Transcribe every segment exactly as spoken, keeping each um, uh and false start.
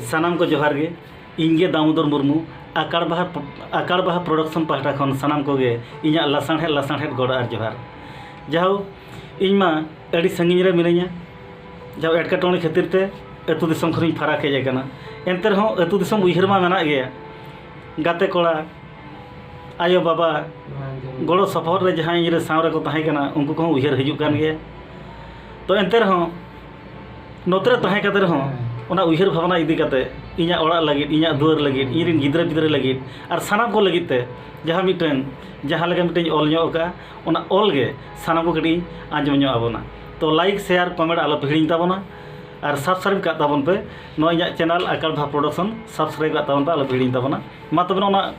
ᱥᱟᱱᱟᱢ ᱠᱚ ᱡᱚᱦᱟᱨ ᱜᱮ᱾ ᱤᱧ ᱜᱮ ᱫᱟᱢᱳᱫᱚᱨ ᱢᱩᱨᱢᱩ, ᱟᱠᱟᱲ ᱵᱟᱦᱟ, ᱟᱠᱟᱲ ᱵᱟᱦᱟ ᱯᱨᱚᱰᱟᱠᱥᱚᱱ ᱯᱟᱦᱴᱟ ᱠᱷᱚᱱ ᱥᱟᱱᱟᱢ ᱠᱚᱜᱮ ᱤᱧᱟᱹᱜ ᱞᱟᱥᱟᱬᱦᱮᱫ, ᱞᱟᱥᱟᱬᱦᱮᱫ ᱜᱚᱰ ᱟᱨ ᱡᱚᱦᱟᱨ᱾ ᱡᱟᱦᱳᱠ, ᱤᱧ ᱢᱟ ᱟᱹᱰᱤ ᱥᱟᱺᱜᱤᱧ ᱨᱮ ᱢᱤᱱᱟᱹᱧᱟ, ᱡᱟᱦᱳᱠ, ᱮᱴᱠᱮᱴᱚᱬᱮ ᱠᱷᱟᱹᱛᱤᱨ ᱛᱮ ᱟᱹᱛᱩ ᱫᱤᱥᱚᱢ ᱠᱷᱚᱱᱤᱧ ᱯᱷᱟᱨᱟᱠ ᱦᱮᱡ ᱟᱠᱟᱱᱟ᱾ ᱮᱱᱛᱮ ᱨᱮᱦᱚᱸ ᱟᱹᱛᱩ ᱫᱤᱥᱚᱢ ᱩᱭᱦᱟᱹᱨ ᱢᱟ ᱢᱮᱱᱟᱜ ᱜᱮᱭᱟ᱾ ᱜᱟᱛᱮ ᱠᱚᱲᱟ, ᱟᱭᱳ ᱵᱟᱵᱟ, ᱜᱚᱲᱚ ᱥᱚᱯᱚᱦᱚᱫ ᱨᱮ ᱡᱟᱦᱟᱸᱭ ᱤᱧ ᱨᱮ ᱥᱟᱶ ᱨᱮᱠᱚ ᱛᱟᱦᱮᱸ ᱠᱟᱱᱟ, ᱩᱱᱠᱩ ᱠᱚᱦᱚᱸ ᱩᱭᱦᱟᱹᱨ ᱦᱤᱡᱩᱜ ᱠᱟᱱ ᱜᱮᱭᱟ᱾ ᱛᱚ ᱮᱱᱛᱮ ᱨᱮᱦᱚᱸ, ᱱᱚᱛᱮ ᱨᱮ ᱛᱟᱦᱮᱸ ᱠᱟᱛᱮ ᱨᱮᱦᱚᱸ, ᱚᱱᱟ ᱩᱭᱦᱟᱹᱨ ᱵᱷᱟᱵᱽᱱᱟ ᱤᱫᱤ ᱠᱟᱛᱮ, ᱤᱧᱟᱹᱜ ᱚᱲᱟᱜ ᱞᱟᱹᱜᱤᱫ, ᱤᱧᱟᱹᱜ ᱫᱩᱣᱟᱹᱨ ᱞᱟᱹᱜᱤᱫ, ᱤᱧ ᱨᱮᱱ ᱜᱤᱫᱽᱨᱟᱹ ᱯᱤᱫᱽᱨᱟᱹ ᱞᱟᱹᱜᱤᱫ, ᱟᱨ ᱥᱟᱱᱟᱢ ᱠᱚ ᱞᱟᱹᱜᱤᱫ ᱛᱮ ᱡᱟᱦᱟᱸ ᱢᱤᱫᱴᱟᱹᱝ, ᱡᱟᱦᱟᱸ ᱞᱮᱠᱟ ᱢᱤᱫᱴᱟᱹᱝ ᱚᱞ ᱧᱚᱜ ᱟᱠᱟᱫᱼᱟ, ᱚᱱᱟ ᱚᱞ ᱜᱮ ᱥᱟᱱᱟᱢ ᱠᱚ ᱠᱟᱹᱴᱤᱡ ᱟᱸᱡᱚᱢ ᱧᱚᱜ ᱟᱵᱚᱱᱟ᱾ ᱛᱚ ᱞᱟᱭᱤᱠ, ᱥᱮᱭᱟᱨ, ᱠᱚᱢᱮᱱᱴ ᱟᱞᱚ ᱯᱮ ᱦᱤᱲᱤᱧ ᱛᱟᱵᱚᱱᱟ, ᱟᱨ ᱥᱟᱵᱥᱠᱨᱟᱭᱤᱵ ᱠᱟᱜ ᱛᱟᱵᱚᱱ ᱯᱮ᱾ ᱱᱚᱣᱟ ᱤᱧᱟᱹᱜ ᱪᱮᱱᱮᱞ ᱟᱠᱟᱲ ᱵᱷᱟ ᱯᱨᱚᱰᱟᱠᱥᱚᱱ ᱥᱟᱵᱥᱠᱨᱟᱭᱤᱵ ᱠᱟᱜ ᱛᱟᱵᱚᱱ ᱯᱮ, ᱟᱞᱚ ᱯᱮ ᱦᱤᱲᱤᱧ ᱛᱟᱵᱚᱱᱟ᱾ ᱢᱟ ᱛᱚᱵᱮ, ᱱᱚᱜᱼᱚ ᱱᱟ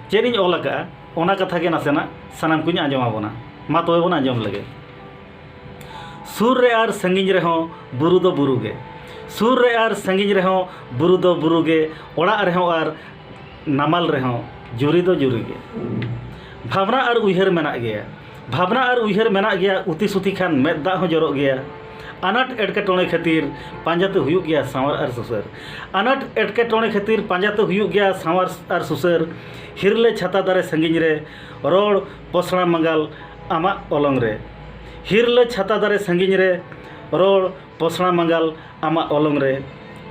ᱪᱮᱫ ᱤᱧ ᱚᱞ ᱟᱠᱟᱫᱼᱟ, ᱚᱱᱟ ᱠᱟᱛᱷᱟ ᱜᱮ ᱱᱟᱥᱮᱱᱟᱜ ᱥᱟᱱᱟᱢ ᱠᱚᱧ ᱟᱸᱡᱚᱢ ᱟᱵᱚᱱᱟ᱾ ᱢᱟ ᱛᱚᱵᱮ ᱵᱚᱱ ᱟᱸᱡᱚᱢ ᱞᱮᱜᱮ᱾ ᱥᱩᱨ ᱨᱮ ᱟᱨ ᱥᱟᱺᱜᱤᱧ ᱨᱮᱦᱚᱸ ᱵᱩᱨᱩ ᱫᱚ ᱵᱩᱨᱩ ᱜᱮ᱾ ᱥᱩᱨ ᱨᱮ ᱟᱨ ᱥᱟᱺᱜᱤᱧ ᱨᱮᱦᱚᱸ ᱵᱩᱨᱩ ᱫᱚ ᱵᱩᱨᱩ ᱜᱮ, ᱚᱲᱟᱜ ᱨᱮᱦᱚᱸ ᱟᱨ ᱱᱟᱢᱟᱞ ᱨᱮᱦᱚᱸ ᱡᱩᱨᱤ ᱫᱚ ᱡᱩᱨᱤ ᱜᱮ᱾ ᱵᱷᱟᱵᱽᱱᱟ ᱟᱨ ᱩᱭᱦᱟᱹᱨ ᱢᱮᱱᱟᱜ ᱜᱮᱭᱟ᱾ ᱵᱷᱟᱵᱽᱱᱟ ᱟᱨ ᱩᱭᱦᱟᱹᱨ ᱢᱮᱱᱟᱜ ᱜᱮᱭᱟ, ᱩᱛᱤ ᱥᱩᱛᱤ ᱠᱷᱟᱱ ᱢᱮᱫ ᱫᱟᱜ ᱦᱚᱸ ᱡᱚᱨᱚᱜ ᱜᱮᱭᱟ᱾ ᱟᱱᱟᱴ ᱮᱴᱠᱮᱴᱚᱬᱮ ᱠᱷᱟᱹᱛᱤᱨ ᱯᱟᱸᱡᱟᱛᱮ ᱦᱩᱭᱩᱜ ᱜᱮᱭᱟ ᱥᱟᱶᱟᱨ ᱟᱨ ᱥᱩᱥᱟᱹᱨ᱾ ᱟᱱᱟᱴ ᱮᱴᱠᱮᱴᱚᱬᱮ ᱠᱷᱟᱹᱛᱤᱨ ᱯᱟᱸᱡᱟᱛᱮ ᱦᱩᱭᱩᱜ ᱜᱮᱭᱟ ᱥᱟᱶᱟᱨ ᱟᱨ ᱥᱩᱥᱟᱹᱨ᱾ ᱦᱤᱨᱞᱟᱹ ᱪᱷᱟᱛᱟ ᱫᱟᱨᱮ ᱥᱟᱺᱜᱤᱧ ᱨᱮ, ᱨᱚᱲ ᱯᱚᱥᱲᱟ ᱢᱟᱸᱜᱟᱞ ᱟᱢᱟᱜ ᱚᱞᱚᱝ ᱨᱮ᱾ ᱦᱤᱨᱞᱟᱹ ᱪᱷᱟᱛᱟ ᱫᱟᱨᱮ ᱥᱟᱺᱜᱤᱧ ᱨᱮ, ᱨᱚᱲ ᱯᱚᱥᱲᱟ ᱢᱟᱸᱜᱟᱞ ᱟᱢᱟᱜ ᱚᱞᱚᱝ ᱨᱮ᱾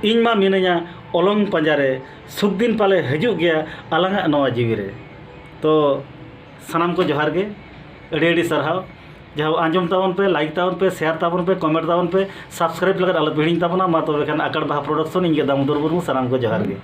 ᱤᱧ ᱢᱟ ᱢᱤᱱᱟᱹᱧᱟ ᱚᱞᱚᱝ ᱯᱟᱸᱡᱟ ᱨᱮ, ᱥᱩᱠ ᱫᱤᱱ ᱯᱟᱞᱮ ᱦᱤᱡᱩᱜ ᱜᱮᱭᱟ ᱟᱞᱟᱝᱟᱜ ᱱᱚᱣᱟ ᱡᱤᱣᱤ ᱨᱮ᱾ ᱛᱚ ᱥᱟᱱᱟᱢ ᱠᱚ ᱡᱚᱦᱟᱨ ᱜᱮ, ᱟᱹᱰᱤ ᱟᱹᱰᱤ ᱥᱟᱨᱦᱟᱣ᱾ ᱡᱟᱦᱟᱸ ᱟᱸᱡᱚᱢ ᱛᱟᱵᱚᱱ ᱯᱮ, ᱞᱟᱭᱤᱠ ᱛᱟᱵᱚᱱ ᱯᱮ, ᱥᱮᱭᱟᱨ ᱛᱟᱵᱚᱱ ᱯᱮ, ᱠᱚᱢᱮᱱᱴ ᱛᱟᱵᱚᱱ ᱯᱮ, ᱥᱟᱵᱥᱠᱨᱟᱭᱤᱵ ᱞᱟᱹᱜᱤᱫ ᱟᱞᱚ ᱯᱮ ᱦᱤᱲᱤᱧ ᱛᱟᱵᱚᱱᱟ᱾ ᱢᱟ ᱛᱚᱵᱮ ᱠᱷᱟᱱ ᱟᱠᱟᱲ ᱵᱟᱦᱟ ᱯᱨᱚᱰᱟᱠᱥᱚᱱ, ᱤᱧ ᱜᱮ ᱫᱟᱢᱳᱫᱚᱨ ᱢᱩᱨᱢᱩ, ᱥᱟᱱᱟᱢ ᱠᱚ ᱡᱚᱦᱟᱨ ᱜᱮ᱾